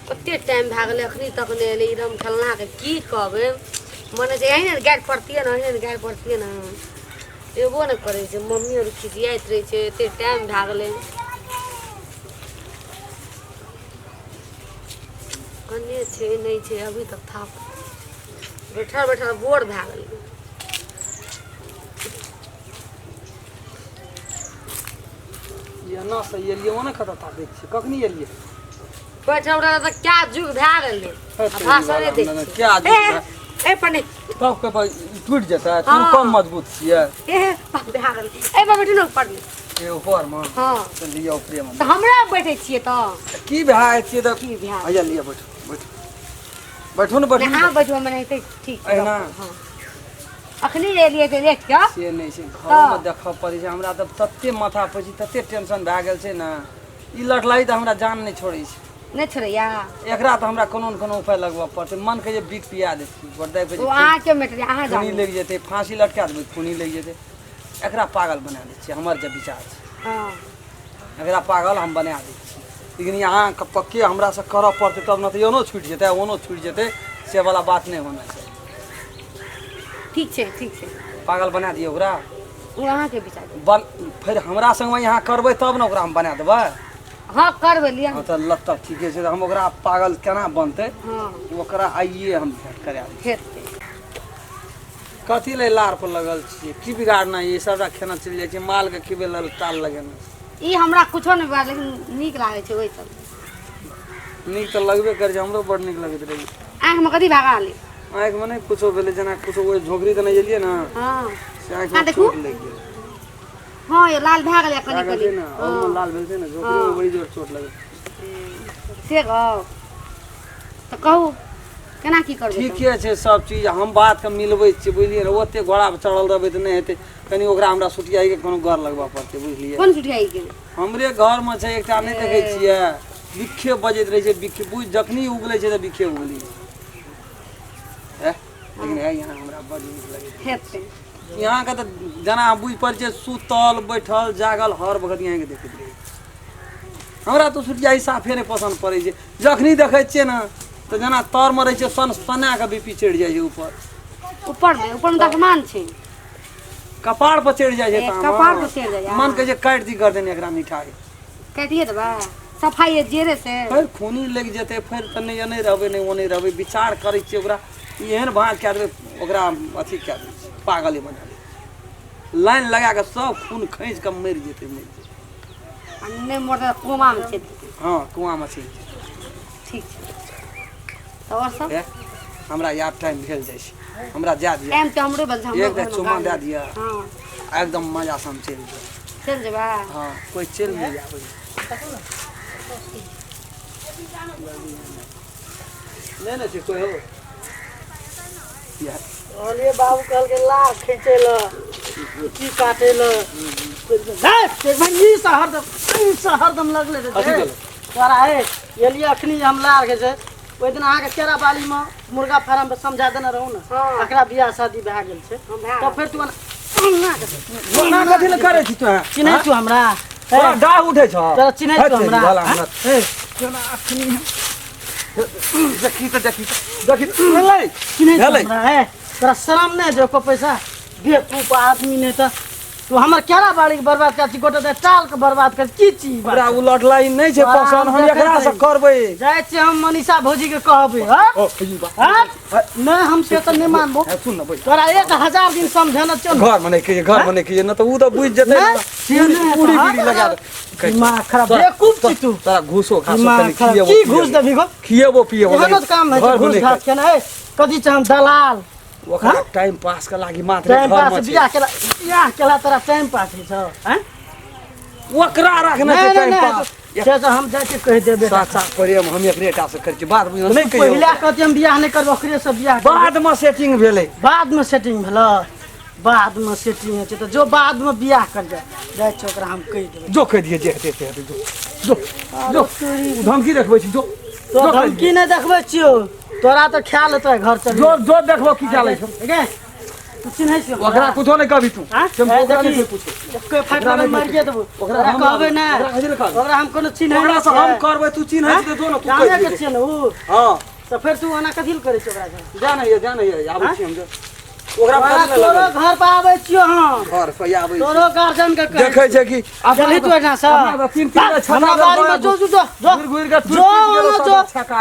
कते टाइम भए गेलै अखनी तक नहि एलै ई रमखेलनाके की कहबै मने छै यही ने गारि पड़तियै ने यही ने गारि पड़तियै ने एबो नहि करै छै मम्मी आर खिसियाइत रहै छै एते टाइम भए गेलै कने छै नहि छै अभी तक थाप बैठल बैठल बोर भए गेलै एना से एलियै ओना कतऽ ताकै छियै कखनी एलियै बैठल बैठल तऽ क्या जुग भए गेलै आ भाषणे दै छियै क्या जुग ए, भए- ए पर नहि तब के पर टूटि जेतै तू हाँ। कम मजबूत छियै ए बाप भए गेलै ए पर बैठू ने ऊपर मे ए ऊपर मे हँ तऽ लिअ ऊपरे मे तऽ हमरा बैठे छियै तऽ की भए छियै तऽ की भए हैया लिअ बैठू बैठू बैठू ने बैठू नहि ने अहाँ बैठू हम एनाहिते ठीक छै एहिना? हँ अखनी एलियै तऽ देख कऽ से नहि छै घरोमे देखऽ पड़ै छै हमरा तऽ तते माथा पची तते टेंशन भए गेल छै ने ई लड़लाई तऽ हमरा जान नहि छोड़ै छै नहि छोड़ैया एकरा तऽ हमरा कोनो ने कोनो उपाय लगबऽ पड़तै मन के जे बिक पिया दै छी गोरदाइ के ओ जे अहाँके मेटर अहाँ खूनी जानू लागि जेतै फाँसी लटका देबै खूनी लागि जेतै एकरा पागल बना दै छियै हमर जे विचार छै हँ एकरा पागल हम बना दै छी लेकिन अहाँके पक्के हमरासँ करऽ पड़तै तब ने तऽ एनो छुटि जेतै ओनो छुटि जेतै से वाला बात नहि होना चाही ठीक छै ठीक छै पागल बना दियौ ओकरा ओ अहाँके विचार बन फेर हमरा संगमे यहाँ करबै तब ने ओकरा हम बना देबै हँ करबै लिअ हँ तऽ लत्ता ठीके छै तऽ हम ओकरा पागल केना बनतै हँ ओकरा आइए हम भेंट करा देबै हेतै कथी लए लार पर लगल छियै की बिगाड़ना ये सबटा खेना चलि जाइ छै मालके खिबै लेल टाल लगेने ई हमरा कुछो नहि बात लेकिन नीक लागै छै ओहि सब नीक तऽ लगबे करै छै हमरो बड़ नीक लगैत रहै आँखिमे कथी भागा ले आँखिमे नहि कुछो भेलै जेना कुछो ओहि झोकरी देने गेलियै ने हँ से आँखिमे हाँ, देखू। चोट लागि गेल हँ यो लाल भए गेलै कनि भए गेल कनि छै ने ओहिमे लाल भेल छै ने झोकरीमे बड़ी जोर चोट लगै से गप तऽ कहू केना की करबै तब? ठीके छै सब चीज हम बातके मिलबै छियै बुझलियै ने ओते घोड़ा पर चढ़ल रहबै तऽ नहि हेतै कनि ओकरा हमरा सुटियाइके कोनो गर लगबऽ पड़तै बुझलियै कोन सुटियाई के हमरे घरमे छै एकटा नहि देखै छियै बिखे बजैत रहै छै बिखे बुझ जखनी उगलै छै तऽ बिखे उगलै छै लेकिन है यहाँ हमरा बड़ नीक लगै छै हेतै यहाँके तऽ जेना बुझि पड़ै छै सुतल बैठल जागल हर वक्त यहाँके देखैत रहै हमरा तऽ सुटियाही साफे नहि पसन्द पड़ै छै जखनी देखै छियै ने तऽ जेना तरमे रहै छै सन सना कऽ बी पी चढ़ि जाइ छै ऊपर ऊपरमे ऊपरमे तऽ आसमान छै कपार पर चढ़ि जाइ छै ए, तामस। कपार पर चढ़ि जाइए। मन कहै छै काटि दी गर्दन एकरा मिठाई काटिए देबै सफाइ जेरे से फेर खूनी लागि जेतै फेर तऽ नहि एने रहबै नहि ओने रहबै विचार करै छियै ओकरा एहन भाँज कए देबै ओकरा अथी कए दै छियै पागले बना देबै लाइन लगा कऽ सब खून खींच कऽ मरि जेतै मरि जेतै आ नहि मरतै तऽ कोमामे चलि जेतै हँ कुआँमे चलि जेतै ठीक छै तऽ आओर सब हे हमरा याद टाइम भेल जाइ छै हमरा जाय दिअ टाइम तऽ हमरो भेल छै हमरो एक बेर घरमे चुम्मा गाड़ी दए दिअ हँ एकदम मजा से हम चलि जायब चलि जेबै हँ कोइ चलि नहि आबै नहि ने छै कोइ हो कहलियै बाबू कहलकै ला खींचै लए की काटै लए ई से हरदम ई से हरदम लगले रहै कथी छै भेलै? तोरा हे एलियै अखनी हम ला के छै ओहि दिन अहाँके केरा बालीमे मुर्गा फार्म पर समझा देने रहू ने हँ। एकरा बियाह शादी भए गेल छै हँ, भए तऽ फेर तू एना कऽ ओना कथी लए करै छी तोँ चिन्है छौ हमरा हे, तोरा डाह उठै छौ तोरा चिन्है छौ हमरा भला हमरा हे, देखी तऽ देखी तऽ देखी तऽ भेलै चिन्है छौ भेलै। हमरा हे तोरा शरम नहि जो एको पैसा बेवकूफ आदमी नहि तऽ तू हमर केरा बाड़ी के बर्बाद कर छी गोटे टाल के बर्बाद कर की चीज बात? ओकरा उलटला ई नहि छै तोरा पसन्द हम देखैत एकरा से रही। करबै जाइ छियै हम मनीषा भौजी के कहबै हँ ओ ई बात हँ? नहि हम से तऽ नहि मानबो हे, सुन न बैठ तोरा 1000 दिन समझेने छियौ ने। घर मे नहि कहिए घर मे नहि कहिए न तऽ ऊ तऽ बुझि जेतै नहि, ने से नहि हेतौ, पूरी हँ, बीड़ी लगा दे दिमाग खराब बेवकूफ छी तू तोरा घूसो घासो दिमाग कनि खराब खिएबो की घूस देबही गो खिएबो पिएबो एहनो तऽ काम होइ छै घर घूस मे घास केना ए कथी छै हम दलाल ओकरा टाइम पास के लागी मात्र टाइम घर पास मे छै बियाह केला बियाह केला तोरा टाइम पास होइ छौ आँय ओकरा रखने नहि छै नहि टाइम नहि पास से तऽ हम जाइ छियै कहि देबै साचा प्रेम हम एकरे टा से करै छी बात बुझल नहि कहियौ पहिले कहतियै हम बियाह नहि करबै ओकरे से बियाह करबै। बाद मे सेटिंग भेलै बाद मे सेटिंग भेलै बाद मे सेटिंग होइ छै तऽ जो बाद मे बियाह कर जा जाइ छै ओकरा हम कहि देबै जो कहि दियै जे हेतै से हेतै जो जो जो उ धमकी देखबै छी जो तो जो कहि धमकी नहि देखबै छियौ तोरा तऽ ख्याल हेतौ घर चल जो जो देखबो की चलै छौ गे तू चिन्है छी हमरा? ओकरा कुछो नहि कहबी तू हाँ? से हम ए, ओकरा देखी, नहि पूछो ओकरे फाटि ओकरा लगन नहि मारिए देबो। ओकरा ओकरा हम कहबै नहि। ओकरा कथी लए कहबै? ओकरा हम कोनो चिन्है ओकरा नहि से हम छियै। करबै तू चिन्है छी तऽ जो ने तू जाने कहि के दिही। छियै ने उ हँ तऽ फेर तू ओना कथी लए करै छी ओकरा से जा नहि जा नहि आबै हाँ? छी हम जो ओकरा ओकरा कथी लए तोरो लगल? घर पर आबै छियो हम घर पर आबै छी। तोरो गार्जियन के कहै देखै छै कि चलही तू एहिठाम से। अपना तऽ तीन तीन टा हमरा छक्का बाड़ी में जो जो जो जो घुरि घुरि के टूटि जो टूटि गेलो ओना सब जो। छक्का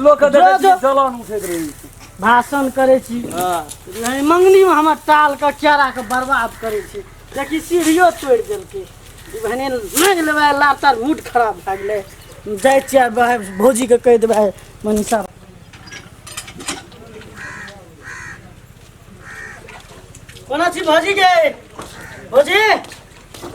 लोक के देखै जो, छी जो। जलन उठैत रहै छै भाषण करै छी हँ नहीं, मंगनी में हमर टाल के केरा के बर्बाद करै छी देखी सीढ़ियो तोड़ि देलकै ई बहने नहि लेबै लार तार मूड खराब भए गेलै जाइ छियै भौजीके कहि देबै मनीषा कोना छी भौजी गे भौजी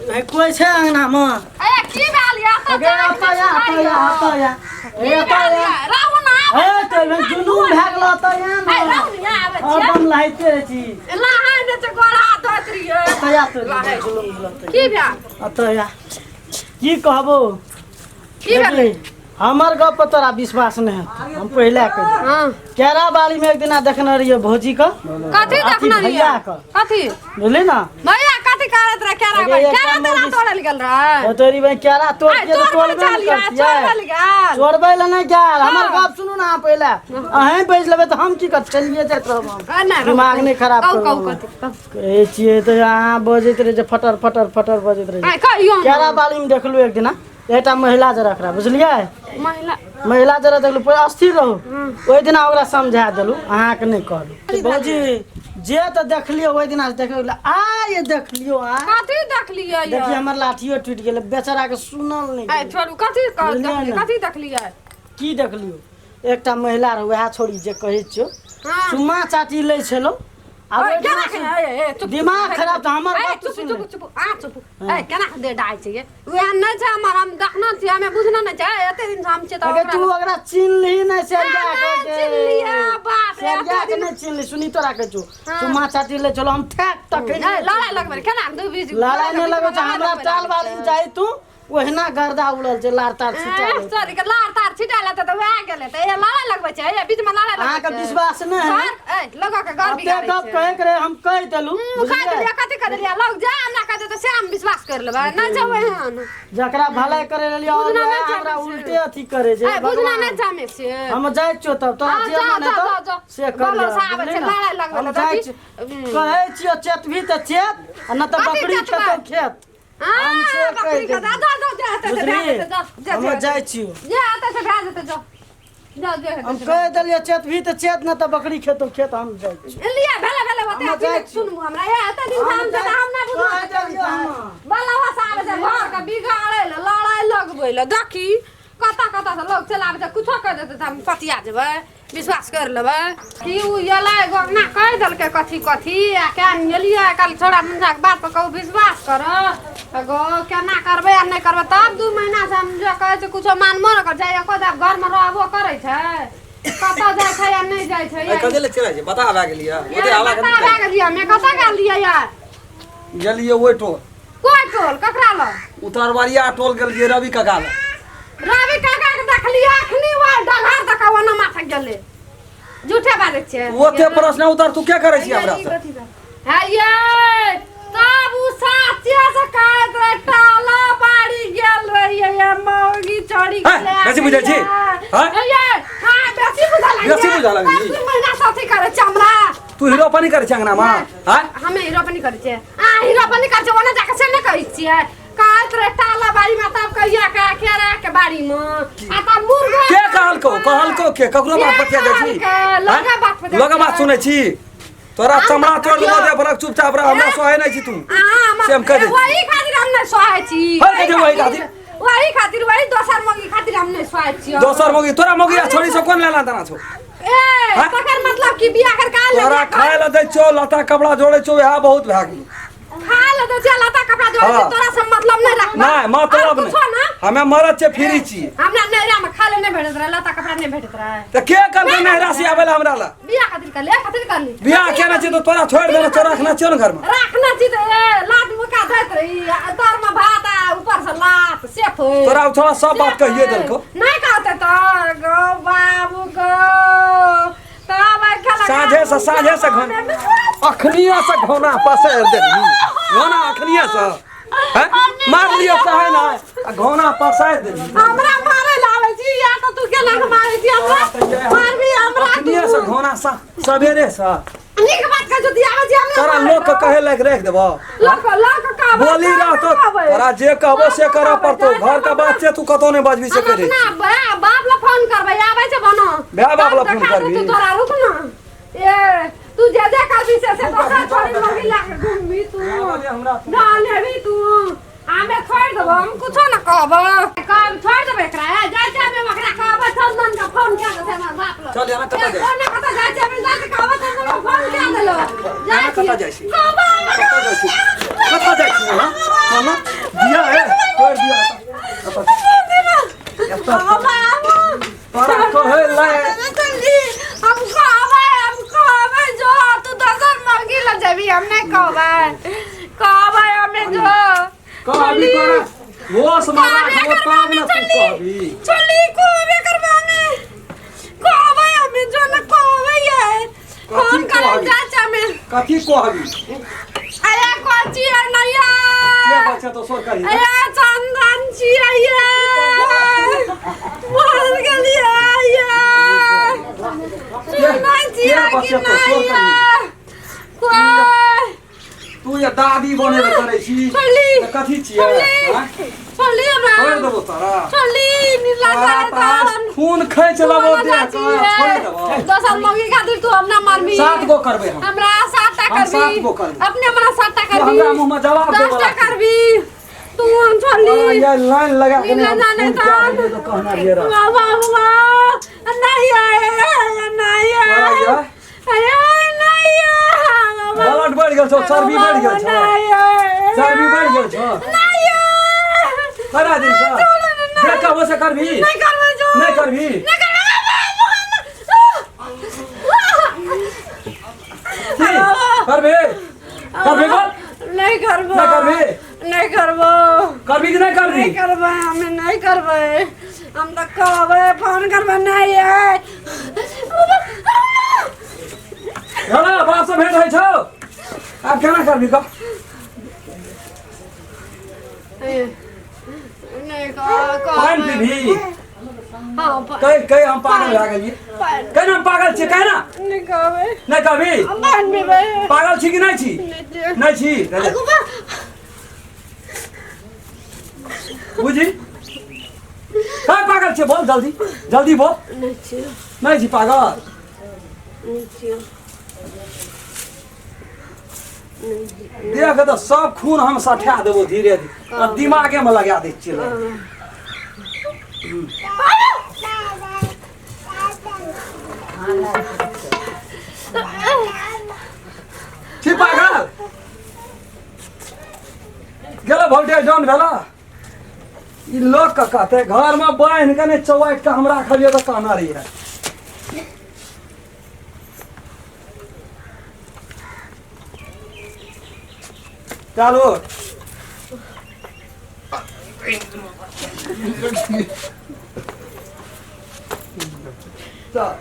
भाई कोइ छै अङ्गनामे ए की भेल या तऽ अगे अतऽ या अतऽ या अतऽ या की ए अतऽ भेल या या रहू ना ए तऽ भाई जुनून भए गेल अतऽ या ए ने रहू ना आबै छियै हरदम लहाइते रहै छी लहाय ने छै गोड़ हाथ धोइत रहियै अतऽ या तो जुलुम भेल अतऽ की भेल अतऽ या की कहबो की भेल देखली, हमर गप पर तोरा विश्वास नहि हेतौ हम पहिले कहि देब। हाँ केरा बाड़ी में एक दिना देखने रहियै भौजी के कथी अथी देखने रहियै भैया के कथी बुझली ना भैया कथी करैत रहे केरा अगे बाड़ी एकटा केरा तेरा मौगी- तोड़ल गेल रहे तो तोरी बहिन केरा तोड़ आइ के तऽ तोड़बै तोड़बे ने चलियै करतियै चोरबल गेल चोरबै लए नहि गेल हमर हाँ। गप सुनू ने अहाँ पहिले अहीं बैस लेबै तऽ हम की कर चलिए जाइत रहब हम आ, नहि, दिमाग नहि खराब कहू करू कहू अहाँ। कथी कहू कहै छियै तऽ अहाँ बजैत रहै छै फटर फटर फटर बजैत रहै छै आइ कहियौ ने। केरा बाड़ी में देखलू एक दिना एकटा महिला जे रखरा बुझलियै महिला महिला जरा देखलू पहिले अस्थिर रहू ओहि दिना ओकरा समझा देलू अहाँके नहि कहलू भौजी जे तऽ देखलियै ओहि दिना देखलियै आइ देखलियो आ कथी देखलियै देखिए हमर लाठियो टूटि गेलै बेचाराके सुनल नहि आइ गेलै। छोड़ू कथी बुझलियै देखलियै ने? कथी देखलियै की देखलियो एकटा महिला रहै वएह छोड़ी जे कहै छियौ हाँ। चुम्मा चाटी लै छलौ आब ओए, ओहि केना दिना के से- ए, ए, चुप, दिमाग चुप, खराब तऽ हमर ए, बात चुप सुन चुप चुप आ चुप ए केना के दे डाय छै ये उएह नहि छै हमर हम देखना छियै हमे बुझना नहि छै एते दिन से हम छियै तऽ अगे तू ओकरा ओकरा चिन्हली नहि सरिया नहि के चिन्हलियै, बाप रे, सरिया एते के दिन- नहि चिन्हली सुनी तोरा कहै छौ चुम्मा चाटी लै छलौ हम ठेक तखन ए, लड़ाइ लगबै केना दू बीच लड़ाइ नहि लगै छै हमरा टाल बाली में चाही तू ओहिना गर्दा उड़ल छै लार तार छिटा ए, सॉरी के लार तार छिटा लेतै तऽ वएह गेलै तऽ ए लड़ाइ लगबै छै ए बीच में लड़ाइ लगबै अहाँके छै विश्वास नहि है घर ए लोगो के घर एते बिगाड़ै गप छै कहै के रहे हम कहि देलहुँ मुँह खा बुझलियै देलियै कथी कर देलियै लोग जा हमरा कह देतै से हम विश्वास कर लेबै नहि जेबै हन जकरा भलाई करे लेलियै और बुझना वएह नहि चाहै हमरा छै। उल्टे अथी करे छै ए बुझना भगवान। नहि चाहै से हम जाइ छियौ तब तोरा हाँ, जे जाओ, मन जाओ, हेतौ जाओ, जाओ। से कर बोलो, लिअ, से आबै बुझली छै, ने? लड़ाइ लगबै हम लए, जाइ देखी। छियौ कहै छियौ चेतभी तऽ चेत आ नहि तऽ कथी बकरी चेतबै? खेतौ खेत हाँ, हम से कहि बकरी के देबै। जा, जा, जा, जा, हेतै से भए बुझली जेतै, जा, जा, हम जा, जाइ छियौ जे हेतै से भए जेतै, जा। जा, जे हेतै हम से कहि देलियै चेतभी तऽ चेत नहि तऽ बकरी खेतौ खेत हम जाइ छियौ लिया भेले भेले बते हम अथी जाइ नहि सुनबू हमरा ए एते दिन हम हम जाइ- हम नहि बुझल कहि देलियौ हम। बलवा से आबै छै घर के बिगाड़ै लए लड़ाइ लगबै लए देखी कतऽ कतऽ से लोग चलि आबै छै कुछो कहि देतै तऽ हम पतिया जेबै विश्वास कर लेबै कि उ एलै गंगा कहि देलकै कथी कथी आ केहन गेलियै काल्हि छोड़ा मुंजाके बात पर कहू विश्वास कर गो केना करबै आ नहि करबै तब 2 महीना से हम जे कहै छै कुछो मानबो नहि करै छै एको आब घरमे रहबो करै छै कतऽ जाइ छै या नहि जाइ छै ए, कथी लए चिड़ै छै बता भए गेलियै ओते यार, हवा बता भए गेलियै हमे कतऽ गेलियै यार गेलियै ओहि टोल कोइ टोल ककरा लग उतरबरिया टोल गेलियै रवि काका लग रवि काका के देखलियै अखनी ओ डलहर दऽ कऽ ओना माथा गेलै झूठे बाजै छियै ओते प्रश्न उतर तू के करै छी हमरा से हे ये तब उ साचे से कहैत रहे टाला बाड़ी गेल रहियै ये मौगी चढ़ी हे, गेलै बेसी बुझै छी? हँ? हे ये हँ बेसी बुझऽ लगलियै बेसी बुझऽ लगली? 3 महीना से अथी करै छै हमरा तू हीरोपनी करै छी अंगना मे हँ हमे हीरोपनी करै छियै आ हीरोपनी करै छियै ओना जाके से नहि कहै छियै कहैत रहे टाला बाड़ी में तब कहिया के केरा के बाड़ी में आ तब मुर्गा के कहलकौ कहलकौ के ककरो बात के बतिया जाइ छी कहलकै? लोके बात पर जाइ लोके बात छै। सुनै छी तोरा हम चमड़ा तोड़ देबो देखियौ। दे बरक चुपचाप रह हमरा सोहे नहि छी तू अहाँ हमर से हम कहि दै छी। वही खातिर हम नहि सोहै छी हर कथी वही खातिर? वही खातिर वही दोसर मौगी खातिर हम नहि सोहै छी दोसर मौगी तोरा मौगी आ छोड़ी से कोन लेना देना छौ ए हाँ? तकर मतलब कि बियाह कर का तोरा खाय लए दै छौ लत्ता कपड़ा जोड़ै छौ इएह बहुत भए गेल खाय ले दै छै लत्ता कपड़ा जोड़ै छै हाँ। तोरा से मतलब नहि रखबा नहि मतलब कुछो नहि ना हमे मरद छै फ्री छी हमरा नैहरा में खाय ले नहि भेटैत रहे लत्ता कपड़ा नहि भेटैत रहे तऽ के कहलकै नैहरा से आबै लए हमरा लए बियाह खातिर कर ले खातिर कर ली बियाह केने छी तऽ तोरा छोड़ि देने छौ रखने छियौ ने घरमे रखना छी तऽ ए लात मुका दैत रही आ तर में भात आ ऊपर से लात से थोइ तोरा ओ छोड़ा सब बात कहिए देलकौ नहि कहते तऽ गो बाबू गो तब आइ खेलक साँझे से साँझे से घर अखनिया से घोना पसारि देलही घोना अखनिया से हैं? मार लियो चाहे ना आ घोना पसारि देलही हमरा मारे लावे छी या तो तू केना के मारे छी हमरा मारबी हमरा अखनिया से घोना सा सवेरे से नीक बात कह जो दियावे छी हमरा तोरा लोग के कहे लायक राखि देबो लोक लोक कहबै बोली रहतो तोरा जे कहबो से करऽ पड़तो घर के बात छै तू कतौ नहि बजबी से हम करे अपना बाप ला फोन करबै आबै छै बनो भाय बाप ला फोन करबी? तू तोरा रुक ना ए तू जे जे करबी से से दोसर छोड़ी मगी ला के घूमबी तू हमरा ना लेबी तू हमे छोड़ देबो हम कुछो ना कहबो कहब छोड़ देबो एकरा ए जाय छै हमे ओकरा कहबो चंदन के फोन कए देतै हमर बाप लग चल, एना कतऽ जाइ? कोना कतऽ जाइ छै हमे जाय के कहबो चंदन के फोन कए देलो जाइ एना कतऽ जाइ छी? कहबो कतऽ जाइ छी कतऽ जाइ छी हाँ मामा दिया है तोड़ दिया एतऽ तोरा कहै लायक हम कहबै हम कहबै जो तू दोसर मौगी लग जेबी हम नहीं कहबै कहबै हमे जो कहबी तोरा होश में राखबो तब ने तू कहबी चली कहबे करबै हमे कहबै हमे जो न कहबै ये फोन कथी करम कहबी? चाचा में कथी कहबी अरे कथी है नैया के बच्चा तो सोर करी अरे चंदन छियै ये मर गेलियै ये सुनै छियै के कि बच्चा तो सोर नहि करी ये कोइ तू ये दादी बने ले करै छी छोली तऽ कथी छियै छोली आँय? छोली हमरा छोड़ि देबो तोरा छोली नीला तोरा पास खून खैच लेबो देह के छोड़ि देबो दोसर मौगी खातिर तू हमरा मारबी सात गो करबै हम हमरा सातटा हम करबी सात गो करबै। अपने हमरा सातटा तू करबी हमरा मुँह में जवाब दसटा देबो करबी तू हम छोली ये लाइन लगा के नीला जाने खून प्या देबै तऽ कहना रहियै रह। वाह वाह वाह नहीं आए नहीं तोरा आए ये अरे नहीं आए ब्लड बढ़ि गेल छौ चर्बी बढ़ि गेल छौ नहीं आए चर्बी बढ़ि गेल छौ नहीं आए करा दिन छौ जे कहबो से करबी नहीं करबै जो नहि करबी नहीं करबै की करबी करबी बोल नहीं करबो नहि करबी नहीं करबो करबी कि नहि करबी नहीं करबै हमे नहीं करबै हम तऽ कहबै फोन करबै नहीं आए हेलो बाप से भेंट होइ छौ आब केना करबी कह नहीं कह पानि पीबी हाँ पानि कहि कहि हम पागल भए गेलियै पानि कहि ना हम पागल छियै कहि ना नहीं कहबै नहि कहबी हम पानि पीबै पागल छी कि नहि छी नहीं छियै। नहि छी बुझी कहि पागल छियै बोल जल्दी जल्दी बोल नहीं छियै नहि छी पागल नहीं छियै देह के तऽ सब खून हम सठा देबो धीरे धीरे आ दिमागे में लगा दै छियै छी पागल गेलो वोल्टेज डाउन भेला ई लोक के कहते घर में बान्हि के नहि चौवाटि के हम राखलियै तऽ कहना रहियै चलू चल।